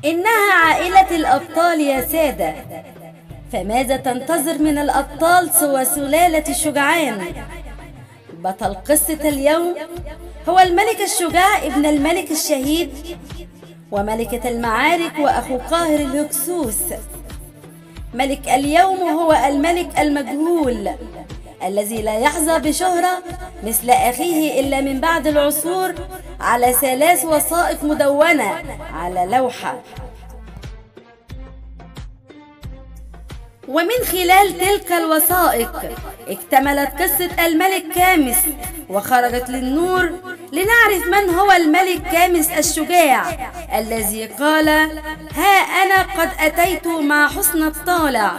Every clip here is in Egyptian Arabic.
إنها عائلة الأبطال يا سادة، فماذا تنتظر من الأبطال سوى سلالة الشجعان؟ بطل قصة اليوم هو الملك الشجاع ابن الملك الشهيد وملكة المعارك وأخو قاهر الهكسوس. ملك اليوم هو الملك المجهول الذي لا يحظى بشهرة مثل أخيه إلا من بعد العصور على 3 وثائق مدونة على لوحة. ومن خلال تلك الوثائق اكتملت قصة الملك كامس وخرجت للنور لنعرف من هو الملك كامس الشجاع الذي قال: ها أنا قد أتيت مع حسن الطالع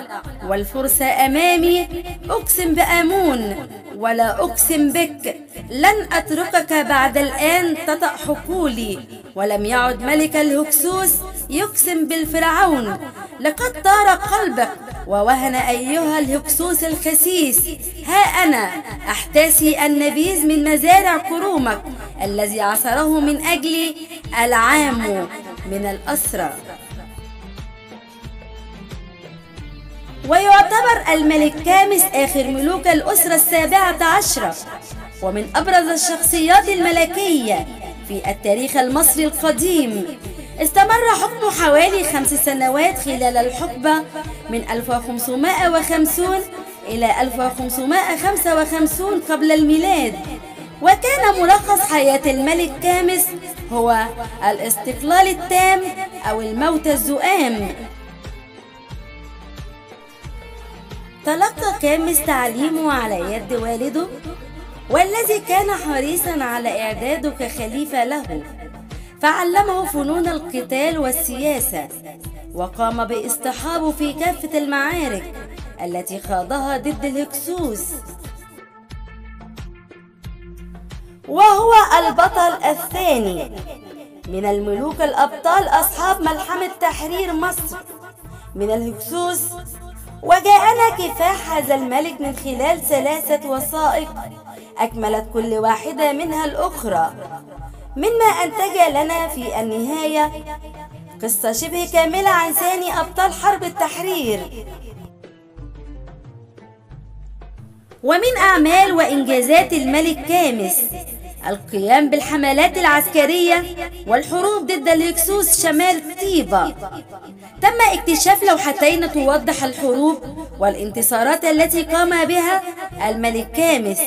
والفرصة أمامي، أقسم بآمون ولا أقسم بك، لن أتركك بعد الآن تطأ حقولي. ولم يعد ملك الهكسوس يقسم بالفرعون، لقد طار قلبك ووهن أيها الهكسوس الخسيس، ها أنا أحتسي النبيذ من مزارع كرومك الذي عصره من أجلي العام من الأسرى. ويعتبر الملك كامس آخر ملوك الأسرة 17 ومن أبرز الشخصيات الملكية في التاريخ المصري القديم. استمر حكمه حوالي 5 سنوات خلال الحقبة من 1550 إلى 1555 قبل الميلاد. وكان ملخص حياة الملك كامس هو الاستقلال التام أو الموت الزؤام. تلقى كامس تعليمه على يد والده، والذي كان حريصا على إعداده كخليفة له، فعلمه فنون القتال والسياسة، وقام باصطحابه في كافة المعارك التي خاضها ضد الهكسوس. وهو البطل الثاني من الملوك الأبطال أصحاب ملحمة تحرير مصر من الهكسوس. وجاءنا كفاح هذا الملك من خلال 3 وثائق أكملت كل واحدة منها الأخرى، مما أنتج لنا في النهاية قصة شبه كاملة عن ثاني أبطال حرب التحرير. ومن أعمال وإنجازات الملك كامس القيام بالحملات العسكرية والحروب ضد الهكسوس شمال طيبة. تم اكتشاف لوحتين توضح الحروب والانتصارات التي قام بها الملك كامس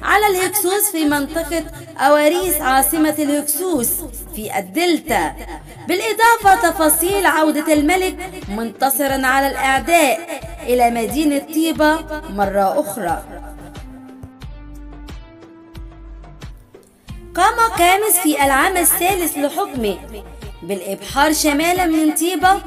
على الهكسوس في منطقة أواريس عاصمة الهكسوس في الدلتا، بالإضافة تفاصيل عودة الملك منتصرا على الأعداء إلى مدينة طيبة مرة أخرى. قام كامس في العام الثالث لحكمه بالإبحار شمالا من طيبة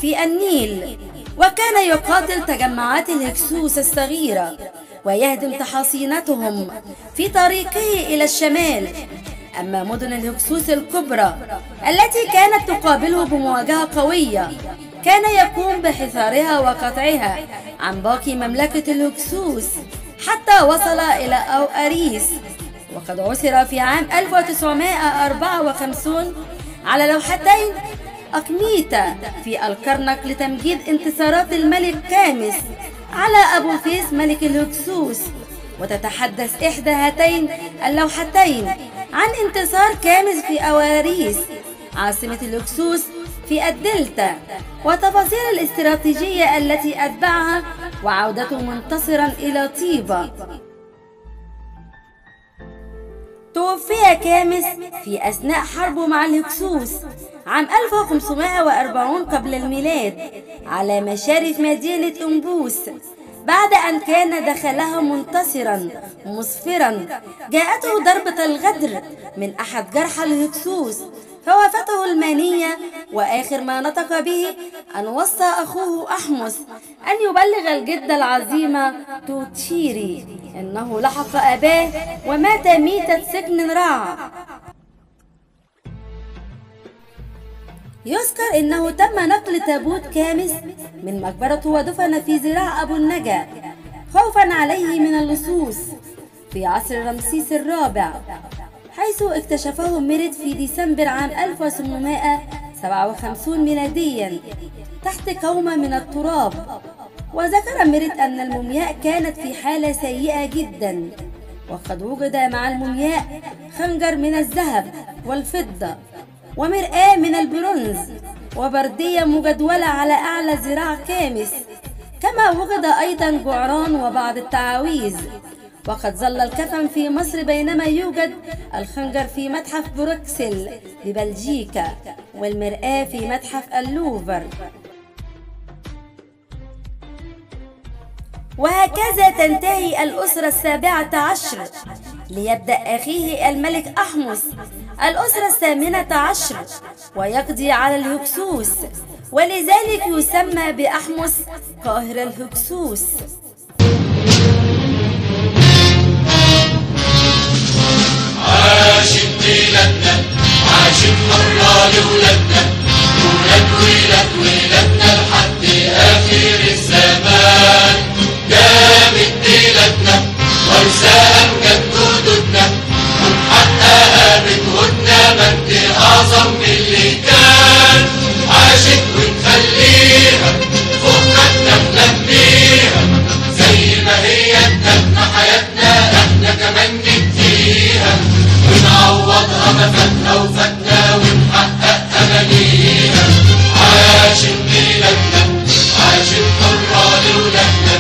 في النيل، وكان يقاتل تجمعات الهكسوس الصغيرة ويهدم تحصيناتهم في طريقه إلى الشمال. أما مدن الهكسوس الكبرى التي كانت تقابله بمواجهة قوية كان يقوم بحصارها وقطعها عن باقي مملكة الهكسوس حتى وصل إلى أواريس. وقد عثر في عام 1954 على لوحتين أقميتا في الكرنك لتمجيد انتصارات الملك كامس على أبو فيس ملك الهكسوس. وتتحدث إحدى هاتين اللوحتين عن انتصار كامس في أواريس عاصمة الهكسوس في الدلتا، وتفاصيل الاستراتيجية التي أتبعها وعودته منتصرا إلى طيبة. توفي كامس في أثناء حربه مع الهكسوس عام 1540 قبل الميلاد على مشارف مدينة أمبوس، بعد أن كان دخلها منتصرا مصفرا. جاءته ضربة الغدر من أحد جرحى الهكسوس فوافته المانية، وآخر ما نطق به أن وصى أخوه أحمس أن يبلغ الجدة العظيمة توتشيري أنه لحق أباه ومات ميتة سجن رع. يذكر أنه تم نقل تابوت كامس من مقبرته ودفن في ذراع أبو النجا خوفا عليه من اللصوص في عصر رمسيس الرابع، حيث اكتشفه ميريت في ديسمبر عام 57 ميلاديا تحت كومة من التراب. وذكر ميريت أن المومياء كانت في حالة سيئة جدا، وقد وجد مع المومياء خنجر من الذهب والفضة ومرآة من البرونز وبردية مجدولة على أعلى ذراع كامس، كما وجد أيضا جعران وبعض التعاويذ. وقد ظل الكفن في مصر، بينما يوجد الخنجر في متحف بروكسل ببلجيكا والمرآة في متحف اللوفر. وهكذا تنتهي الأسرة 17 ليبدأ أخيه الملك أحمس الأسرة 18 ويقضي على الهكسوس، ولذلك يسمى بأحمس قاهر الهكسوس. عاشت بلادنا، عاشت حرة لولادنا، ولاد ولاد ولادنا لحد آخر الزمان. جابت بلادنا ورثة أمجد جدودنا، ونحققها بجهودنا مجد أعظم من اللي كان. عاشت ونخليها فوق خدنا نلبيها، زي ما هي ادتنا حياتنا احنا كمان نديها، ونعوضها ما فاتنا وفاتنا ونحقق أمانيها. عاشت بلادنا، عاشت حرة لولادنا،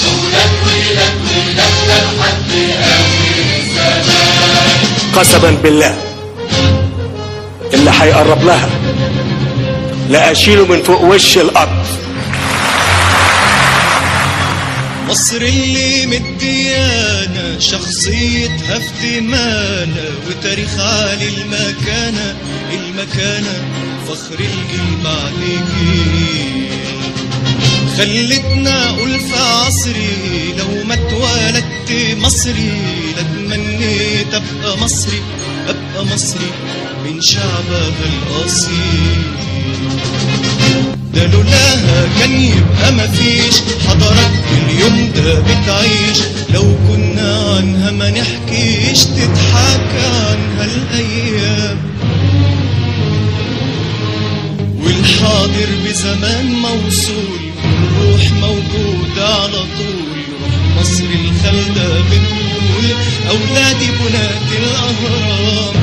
ولاد ولاد ولادنا لحد آخر الزمان. قسما بالله اللي هيقرب لها لا أشيله من فوق وش الأرض. مصر اللي مديانا شخصيتها في دمانا، وتاريخ عالي المكانة، المكانة فخر الجيل بعد جيل. خلتنا أقول في عصري لو ما اتولدت مصري لاتمنيت أبقى مصري، أبقى مصري من شعبها الأصيل. ده لولاها كان يبقى مفيش حضارات اليوم ده بتعيش، لو كنا عنها ما نحكيش تتحكى عنها الأيام. والحاضر بزمان موصول، الروح موجودة على طول، روح مصر الخالدة بتقول أولادي بنات الأهرام.